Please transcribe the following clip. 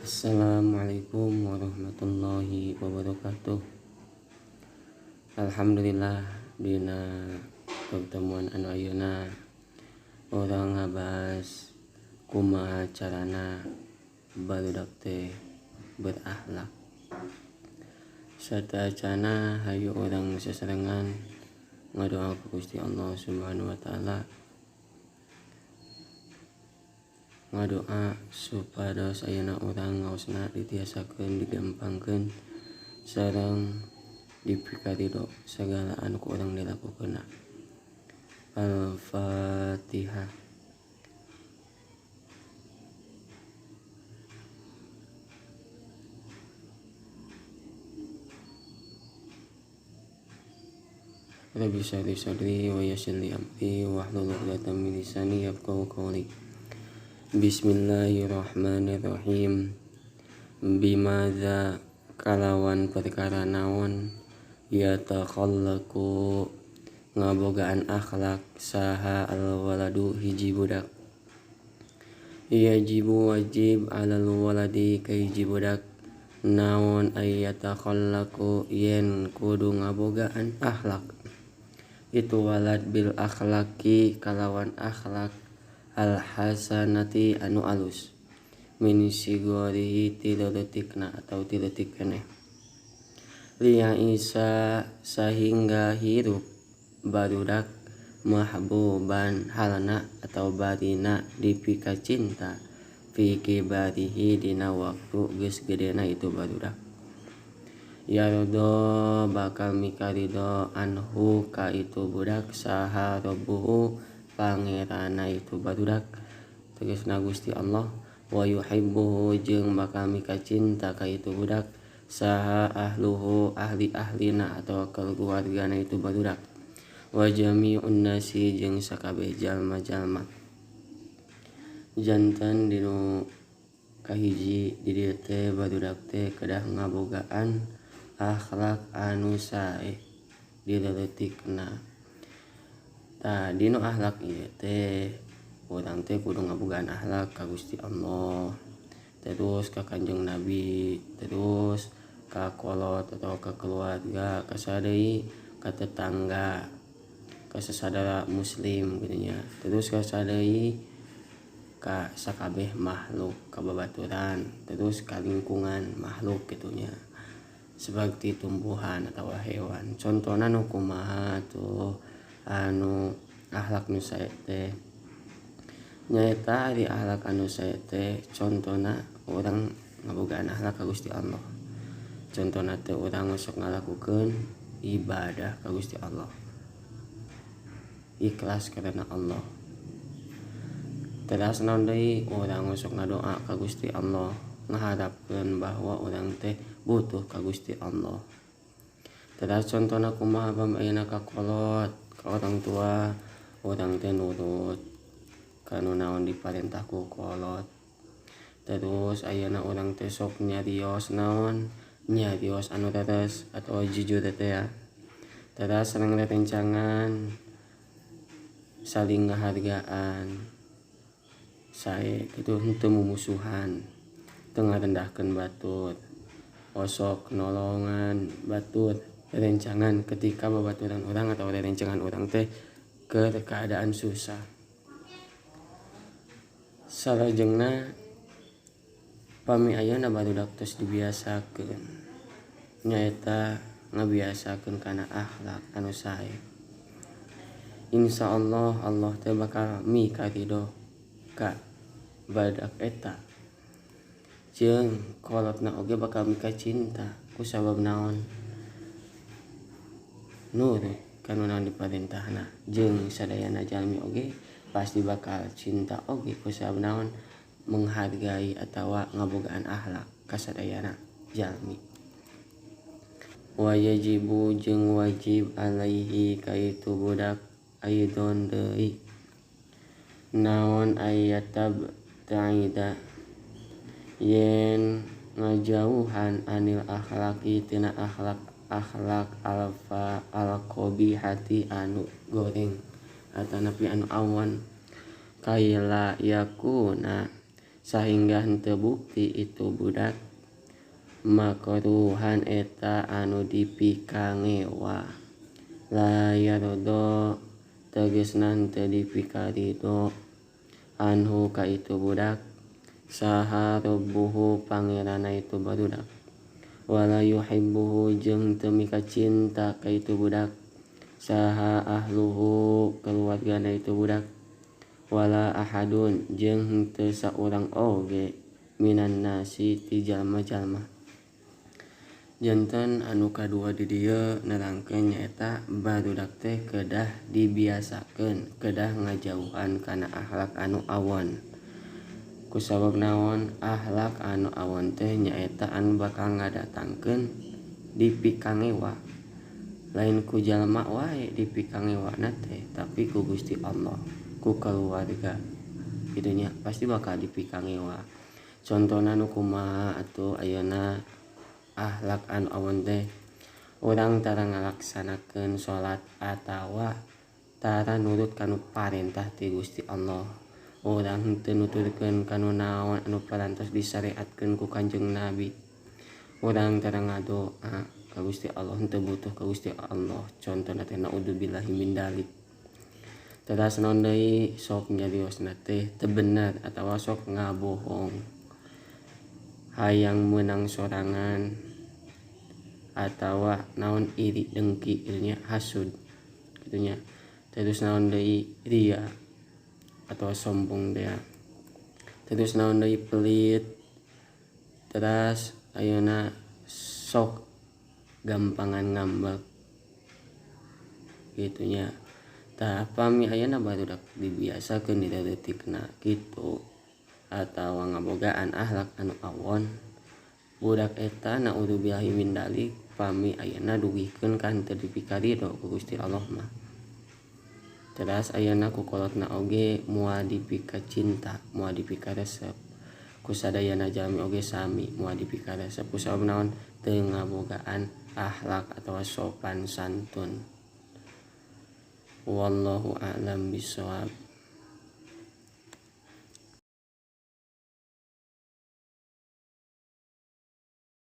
Assalamualaikum warahmatullahi wabarakatuh. Alhamdulillah, dina pertemuan anu ayeuna urang ngabahas kumaha carana barudak teh berakhlak. Sateuacanna hayu urang sasarengan ngadoa ka Gusti Allah Subhanahu wa taala, ngadoa supados ayeuna urang ngaosna ditiasakeun, digampangkeun sareng dipikarido sagala anu ku urang dilakukeunna. Al-Fatihah. Rabbi shrah li sadri wa yassir li amri wahlul 'uqdatam min lisani yafqahu qawli. Bismillahirrahmanirrahim. Bimadza kalawan perkara naon yatakhallaqu ngabogaan akhlak saha alwaladu hiji budak. Yajibu wajib alal waladi ka hiji budak naon ayatakhallaqu yen kudu ngabogaan akhlak. Itu walad bil akhlaqi kalawan akhlak al-hasanati anu alus min sigorihi ti leutikna atau ti leutik keneh, liya isa sahingga hirup barudak mahbuban halna atau barina dipika cinta fi kibarihi dina waktu geus gedena itu barudak. Yardo bakal mikarido anhu ka itu budak saha robbuhu pangerana itu barudak, tegasna Gusti Allah. Wa yuhibbuhu jeung bakal mika cinta ka itu budak saha ahluhu ahli-ahlina atau keluargana itu barudak. Wa jami'un nasi jeung sakabeh jalma-jalma. Janten dinu kahiji di dieu teh barudak teh kedah ngabogaan akhlak anu sae di leutikna. Tah dinu akhlak ieu teh urang teh kudu ngabogaan akhlak ka Gusti Allah, terus ka Kanjeng Nabi, terus ka kolot atau ka keluarga, ka sadeui, ka tetangga, ka sasadara muslim kitu nya, terus ka sadeui ka sakabeh makhluk, ka babaturan, terus ka lingkungan makhluk kitu nya, seperti tumbuhan atau hewan. Contohna nu kumaha tuh anu akhlak nu sae teh, nyaeta ari akhlak anu sae teh contona urang ngabogaan akhlak ka Gusti Allah. Contona teh urang sok ngalakukeun ibadah ka Gusti Allah, ikhlas karena Allah. Teras naon deui, urang sok ngadoa ka Gusti Allah, ngaharapkeun bahwa urang teh butuh ka Gusti Allah. Teras contona kumaha ayeuna ka kolot, ka orang tua, urang teh nurut kanu naon diparentah ku kolot. Terus ayeuna urang teh sok nyarios naon, nyarios anu teres atau jujur teh ya. Teras sareng rerencangan, saling ngahargaan, sae kitu henteu mumusuhan, teu ngarendahkeun batur, osok nolongan batur, rerencangan ketika babaturan urang atau rerencangan urang teh keur keadaan susah. Salajengna pami ayeuna barudak tos dibiasakeun, nyaeta ngabiasakeun kana akhlak anu sae. Insyaallah Allah teh bakal mikarido ka badak eta, jeung kolotna oge bakal mika cinta ku sabab naon nurut kanu naon diparentahna, jeung sadayana jalmi oge pasti bakal cinta oge ku sabab naon menghargai atawa ngabogaan akhlak kasadayana jalmi. Wa yajibu jeung wajib alaihi ka itu budak aidon deui naon ayatab ta'ida yen ngajauhan anil akhlaki tina akhlak akhlak alfa alqabihati anu goreng atanapi anu awan, kaila yakuna Sahingga henteu bukti itu budak makruhan eta anu dipikangewa la yardo tegesna henteu dipikarido anhu ka itu budak saha rabbuhu pangeranna itu barudak wala yuhibbuhu jeung teu mikacinta ka itu budak saha ahluhu keluargana itu budak wala ahadun jeung henteu saurang oge minan nasi ti jalma-jalma. Janten anu kadua di dieu nerangkeun nyaeta barudak teh kedah dibiasakeun kedah ngajauhan kana akhlak anu awon. Kusabab naon akhlak anu awon teh nyaeta anu bakal ngadatangkeun dipikangewa. Lain ku jalma wae dipikangewana teh tapi ku Gusti Allah, ku keluarga. Kitu nya pasti bakal dipikangewa. Contona nu kumaha atuh ayeuna akhlak anu awon teh urang tara ngalaksanakeun salat atawa tara nurut kanu parentah ti Gusti Allah. Urang henteu nuturkeun kanu naon anu parantos disyariatkeun ku Kanjeng Nabi. Urang tara ngadoa ka Gusti Allah, henteu butuh ka Gusti Allah. Contona teh naudzubillahi min dalik. Teras naon deui sok nyariosna teh teu bener atawa sok ngabohong. Hayang meunang sorangan atawa naon iri dengki kitu nya hasud kitu nya. Terus naon deui ria atau sombong dea. Terus naon deui pelit. Teras ayeuna sok gampangan ngambek kitu nya. Tah pami ayeuna barudak dibiasakeun dina leutikna kitu atawa ngabogaan akhlak anu awon budak eta naudzubillahi min dalik pami ayeuna dugikeun ka henteu dipikarido ku Gusti Allah mah. Teras ayeuna ku kolotna oge moal dipikacinta, moal dipikaresep. Ku sadayana jalmi oge sami moal dipikaresep kusabab naon teu ngabogaan akhlak atawa sopan santun. Wallahu a'lam bishawab.